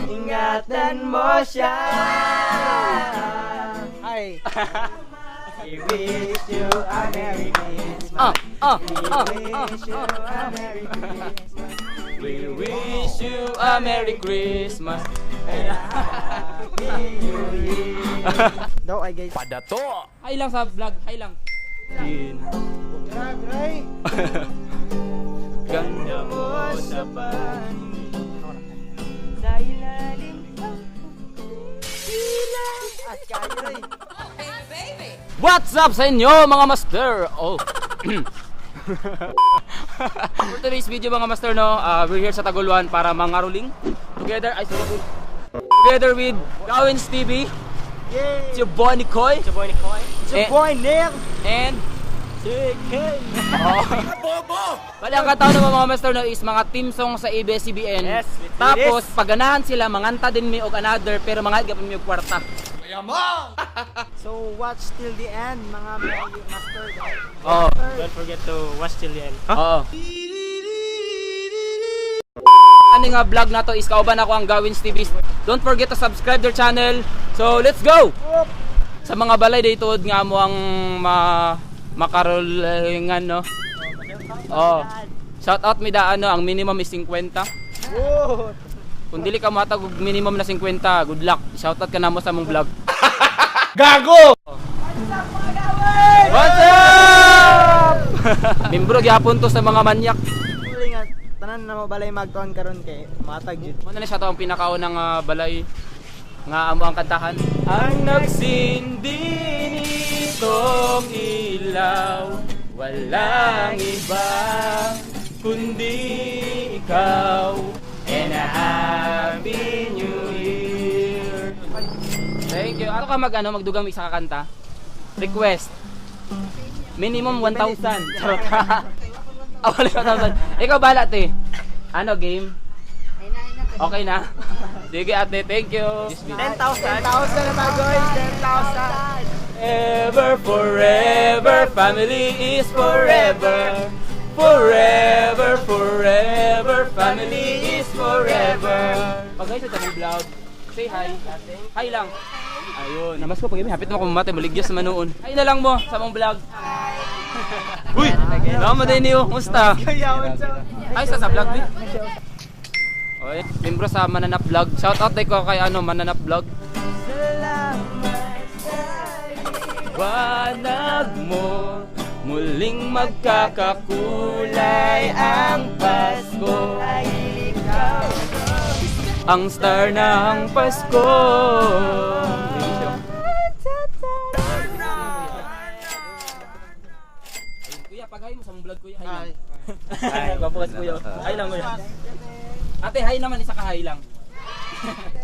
Ingatan mo siya. Hi. We wish you a Merry Christmas. We wish you a Merry Christmas. We wish you a Merry Christmas And a Happy New Year. Daw ay, guys. Padato! Hi lang sa vlog, hi lang. In. Grabe. Ganda Mo sa paningin. Sa ilalim ng ilaw. As kayo rin. What's up sa inyo, mga master? Oh. For today's video, mga master, no, we're here sa Tagoluan para mangaroling. Together, ay sorry. Together with Gawins TV, Yay! it's your boy Nikoy, It's your boy Nikoy. It's your Eh. boy Neil. And Chicken. Oh. Bali, ang kataon naman, mga master, no, is mga theme song sa ABS-CBN. Yes, let's do Tapos this. paganahan sila, manganta din mi og another pero mga gapon mi og kwarta. So watch till the end, mga master. Oo. Don't forget to watch till the end. Oo. Ano nga vlog na to is kauban ako ang Gawins TV. Don't forget to subscribe their channel. So let's go! Sa mga balay dito nga mo ang ma makarolingan, no. Oh. Shout out mi da ano, ang minimum is 50. Whoa! Kung dili ka matag og minimum na 50, good luck. Shout out ka na mo sa mong vlog. Gago! What's up? Membro gyapon to sa mga manyak. Huli nga, tanan na mo balay magtuon karon kay matag jud. Muna na siya to ang pinakaunang balay nga amo ang kantahan. Ang nagsindi nitong ilaw, walang iba kundi ikaw. And a Happy New Year. Thank you. Ano ka mag ano, magdugang isa ka kanta? Request. Minimum 1,000. Charot. Ah, wala 1,000. Ikaw bala, te. Ano game? Okay na. Sige, ate, thank you. 10,000. 10,000 na ba, guys? 10,000! Ever, forever, family is forever. Forever, forever, family is forever. Pag guys, ito mong vlog. Say hi. Hi lang. Ayun. Namas ko pag hapit mo kumatay, maligyas naman noon. Hi na lang mo sa mong vlog. Uy! Naman din niyo. Kumusta? Kayawan sa. Ay, sa vlog din. Oy, membro sa Mananap Vlog. Shout out ko kay ano, Mananap Vlog. Salamat sa Liwanag mo, muling magkakakulay ang Pasko. Ay ikaw. Ang star ng Pasko. Kuya, pag-hi mo sa mong vlog, kuya. Hi lang. Hi. Gwapo kasi, kuya. Hi lang, kuya. Ate, hi naman. Isa ka hi lang.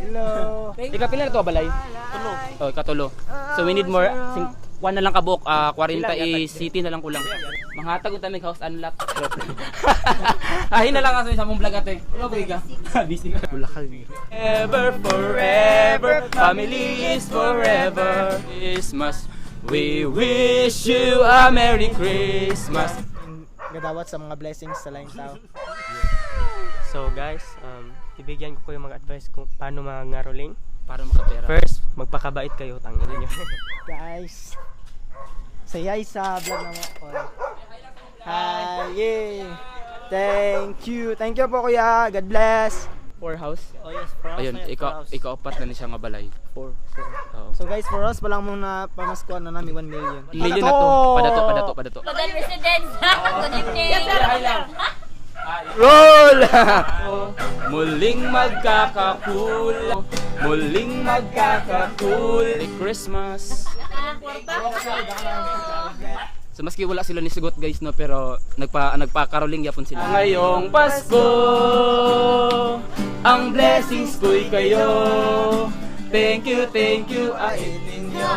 Hello. Ikaw, pila na to balay? Tulo. Oh, katulo. So we need more. Sing, kuan na lang kabuok, 40 i city na lang kulang. Manghatag unta mig house unlock. Ay na lang asa sa mong vlog, ate. Wala ba ka? Busy ka. Ever forever, family is forever. Christmas. We wish you a Merry Christmas. Gadawat sa mga blessings sa laing tao. So guys, ibigyan ko kayo mga advice kung paano mangaroling. Para makapera. First, magpakabait kayo, tangina niyo. Guys, say hi sa vlog na mo. Hi! Yay! Thank you! Thank you po, kuya! God bless! Four house. Oh yes, for Ayun, ikaw ikaw apat na ni siya nga balay. Four. Oo. So guys, for us, palang muna pamaskuhan na namin 1 million. Million na to. Padato, padato, padato. Pagal residence. Good evening. Roll! Muling magkakakula. Muling magkakakul. Merry Christmas. So maski wala sila ni sugot, guys, no, pero nagpa-caroling yapon sila. Ngayong Pasko, ang blessings ko'y kayo. Thank you, ay ninyo.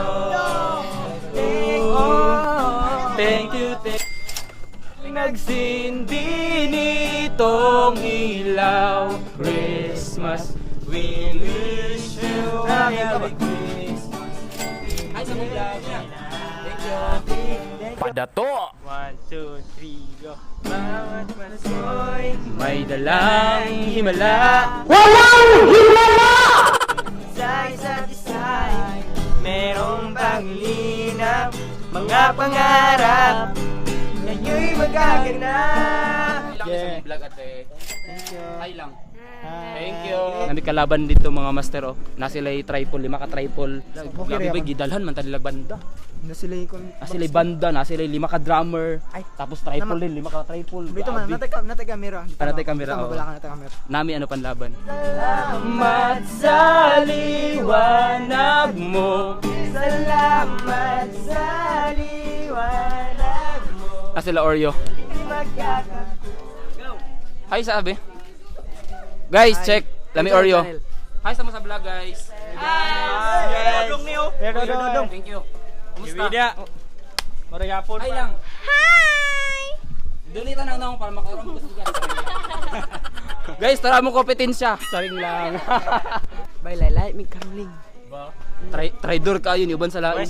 Thank you, thank you, thank Nagsindi nitong ilaw. Christmas. We wish you a Merry Christmas. Hi sa mong vlog. Thank you. Padato! One, two, three, go. Bawat Pasko'y May dalang himala. Walang himala! Mga pangarap ngayon'y magaganap. Yeah. Vlog, ate. Thank you. Hi lang. Hi. Thank you. Nami kalaban dito, mga master, oh. Na sila tripod, lima ka tripod. Okay, Grabe ba Reakan. gidalhan man tanilag banda. Na sila yung Na sila banda, na sila lima ka drummer. Ay. Tapos tripod din, lima ka tripod. Dito man, Grabe. natay kamera. Dito Ah, natay man. kamera, Dito, oo. mabala ka natay kamera. Nami ano panlaban. Salamat sa liwanag mo. Salamat sa liwanag mo. Na sila Oreo. Magkakaroon. Hi sabi. Guys, check. Lami Oreo. Hi sa mo sa vlog, guys. Hi! Pero dodong. Thank you. Kumusta? Marayapon. Hi lang. Hi! Dali na na para makaroon ko sa. Guys, tara mo kompetensya. Saring lang. Bay laylay mig karuling. Try traidor kayo ni uban sa lain.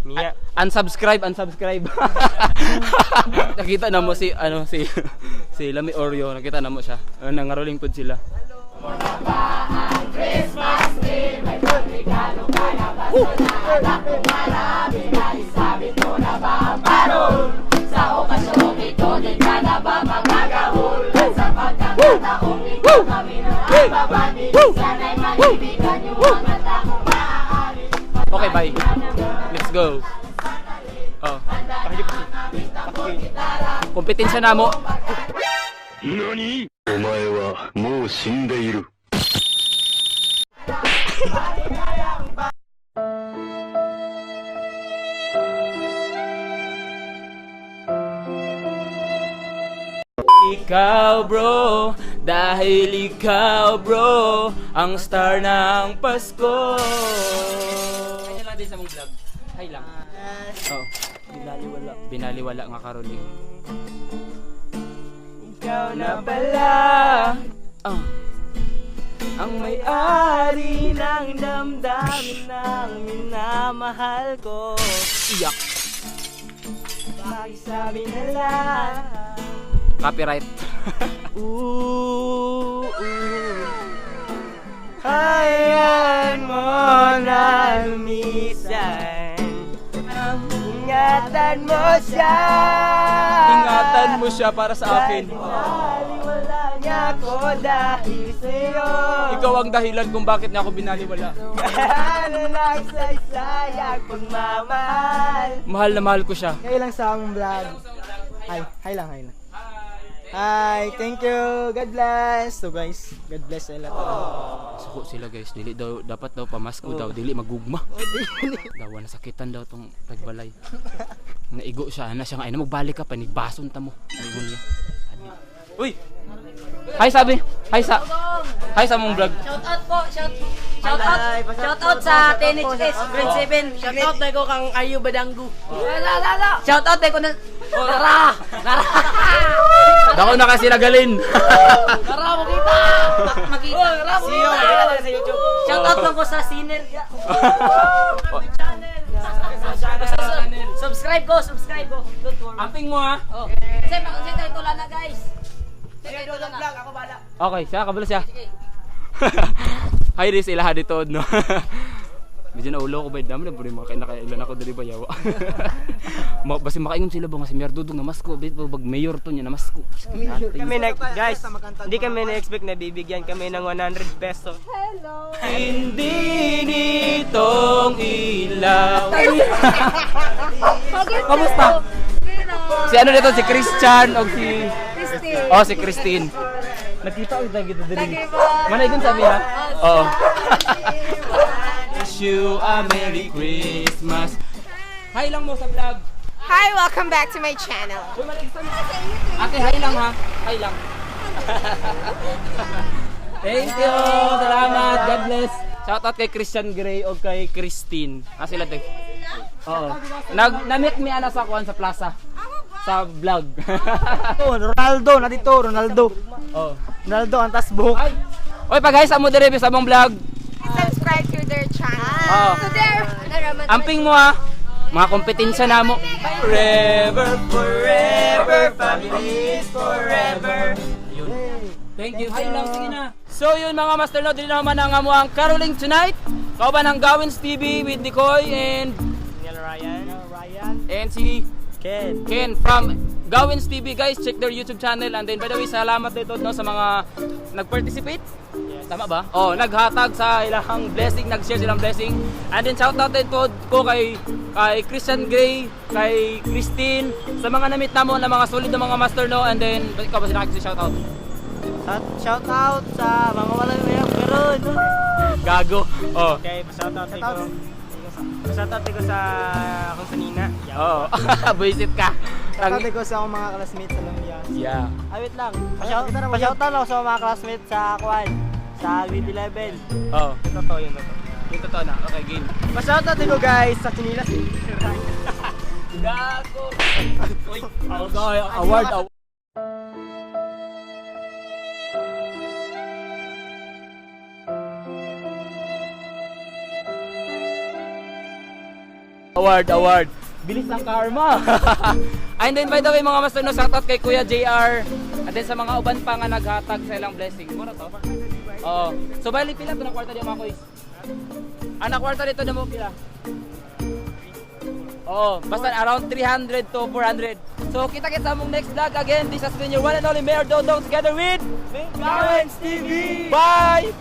Mia. Unsubscribe, unsubscribe. Nakita na mo si ano si si Lami Oreo, nakita na mo siya. Ano, nangaroling pod sila. Okay, bye. Let's go. Oh. Kompetensya na mo. お前はもう死んでいる。 Ikaw, bro, dahil ikaw, bro, ang star ng Pasko. Kanya lang din sa mong vlog. Hi lang. Oh. Binaliwala. Binaliwala nga karoling. Ikaw na pala Ah. ang may-ari ng damdamin ng minamahal ko. Iyak. Pakisabi na lang. Copyright. Ooh, ooh. Hayaan mo na lumisan. Ingatan mo siya. Ingatan mo siya para sa akin. Binaliwala niya ako dahil sa'yo. Ikaw ang dahilan kung bakit niya ako binaliwala. Ano nagsaysay ang pagmamahal. Mahal na mahal ko siya. Hi lang sa among vlog. Hi, hi lang, hi lang. Hi, thank you. God bless. So guys, God bless sa lahat. Suko sila, guys, dili daw dapat daw pamasko daw dili magugma. Daw nasakitan daw tong tagbalay. Naigo siya na siya nga ay na magbalik ka panigbason ta mo. Naigo niya. Adi. Uy. Hi sabi. Hi sa. Hi sa mong vlog. Shout out po, shout out sa TNHS Grade 7. Shout out na ko kang Ayu Badanggu. Shout out ko na Nara! Nara! Dako na kasi nagalin. Nara makita! Makita! See you. Makita na sa YouTube. Shout out lang ko sa Sinner. Subscribe ko, subscribe ko. Don't worry. Amping mo ha. Oh. Kasi kasi tayo tula na, guys. Kasi tayo tula na. Okay, siya kabalo siya. Hi rin sila dito no. Medyo naulo ko ba dami na bro mga kinakailan ako diri ba yawa. Basta makaingon sila ba nga si Mayor Dudong namasko bit bag mayor to niya namasko. Kami na, guys, hindi kami na-expect na bibigyan kami ng 100 peso. Hindi nitong ilaw. Kamusta? Si ano dito si Christian o si Christine. Oh, si Christine. Nakita ko tayo dito diri. Manay sabi ha. Oo. Wish you a Merry Christmas. Hi lang mo sa vlog. Hi, welcome back to my channel. Ate, hi lang ha. Hi lang. Thank you. Salamat. God bless. Shout out kay Christian Gray o kay Christine. Ah, sila te. Oo. Nag na-meet mi ana sa kuan sa plaza. Sa vlog. Oh, Ronaldo, nandito, Ronaldo. oh. Ronaldo ang tas buhok. Ay. Oy, pag hi sa mo dire sa mong vlog. Subscribe to their channel. Oo. To their Amping mo ha. Mga kompetensya na mo. Forever. Forever, family is forever. Yun. Thank you. Hi lang, sige na. So yun mga Master Lord, dili naman ang amo ang caroling tonight. Kauban ang Gawins TV with Nicoy and Neil Ryan. Ryan. And si Ken. Ken from Gawins TV, guys. Check their YouTube channel. And then, by the way, salamat dito, no, sa mga nag-participate. Tama ba? Oh, naghatag sa ilang blessing, nag-share silang blessing. And then shout out din po ko kay Christian Gray, kay Christine, sa mga na-meet namo na mga solid na mga master, no. And then ikaw ba sila shout out? Shout out sa mga walang mayroon meron. Gago. Oh. Okay, shout out ko. Shout out ko sa akong sanina. Oh. Buisit ka. Shoutout ko sa akong mga classmates sa Lumbia. Yeah. Ah, wait lang. Pa-shout out ako sa mga classmates sa Kwan, sa grade 11. Oh. Totoo yun, totoo. Yung totoo na. Okay, game. Pa-shoutout ko guys sa Chinilas. Gago. Uy, okay, award, award. Award, award. Bilis ng karma. And then, by the way, mga master, no, shoutout kay Kuya JR. And then sa mga uban pa nga naghatag sa ilang blessing. Mura to? Oo. So, bali pila to na kwarta di mga kuys? Ah, na kwarta dito na mo pila? Oo, basta around 300 to 400. So, kita-kita sa among next vlog. Again, this has been your one and only Mayor Dodong together with Gawins TV! Bye!